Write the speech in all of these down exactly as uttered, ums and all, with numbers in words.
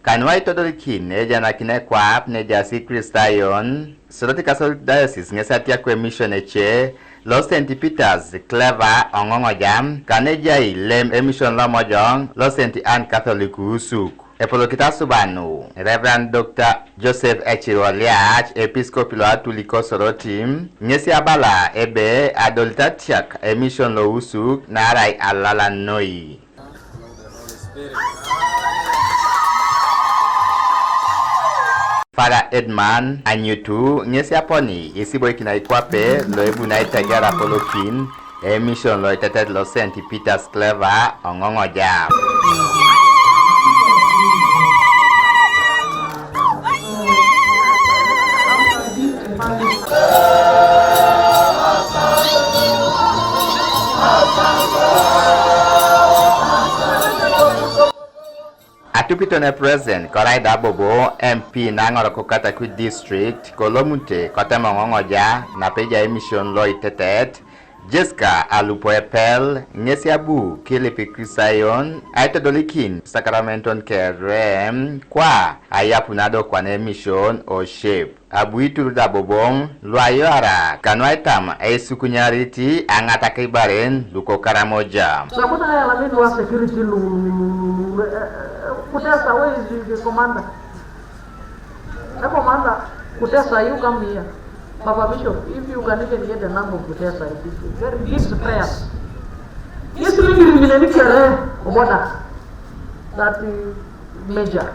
Kanu aitodolikin ejanakine kwap nejaas Ikristayon, Soroti Catholic Diocese ŋes atiaku emission ece lo Saint Peter's Clever Oŋoŋoja, kanejai lem emission lomojoŋ lo Saint Anne Catholic Usuk. Epolokit asuban nu, Reverend Doctor Joseph Echiro Liach, Episkopi lo Atuliko Soroti, ŋesi abala ebe adolit atiak emission lo Usuk naarai alalan noi. Father Edman Anyutu ŋesi aponi isiboikin aikwape lo ebuni aiteger apolokin emission lo itetet lo Saint Peter's Clever Oŋoŋoja. Atupito ne President korai da bobo M P naŋor ko Katakwi District kolomunte kotema Oŋoŋoja napejai emission lo itetet, Jessica Alupo Epel, ŋesi abu kilip Ikristayon aitodolikin sakramenton kere kwa ayapun adokwan emission o shape. Abu itur da boboŋ lu ayoara kanu aitam eisukunyarit aŋatak ibaren luko Karamoja. Sakuta ayalamin wa security lu, lu, lu, lu, lu, eh, eh, Kutesa, where is the, the commander? The commander, Kutesa, you come here. Papa Bishop, if you can even get the number of Kutesa, it is very, these prayers. Yes, we will be very clear, eh, about that, that, uh, major.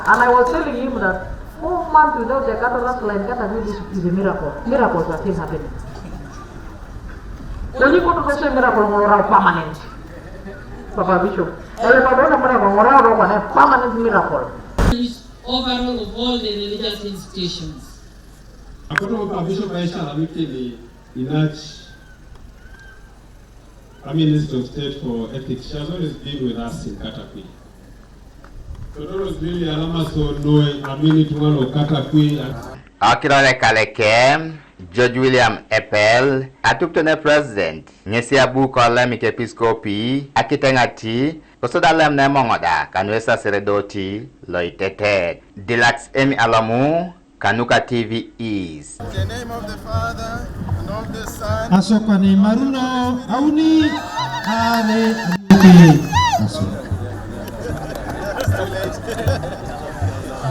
And I was telling him that four months without the cataract line, cataract is, is a miracle. Miracles are still happening. When you go to the same miracle, more permanent. Papa Bishop. Ele padona miracle, more permanent miracle. Overall of all the religious institutions. Akoto Papa Bishop Aisha Lamikini Inach, Prime Minister of State for Ethics, she has always been with us in Katakwi. Totoros Lili alama so noi amini tungalo Katakwi. Akirore kaleke, George William Epel, atuptone President, ŋesi abu kolemik Episkopi, akiteŋati, kosod alem nemoŋoda, kanu esasere doti, lo itetet. Dilax Emi Alomu, Kanuka T V East. In the name of the Father, and of the Son. Aso kwane maruno auni are. Aso.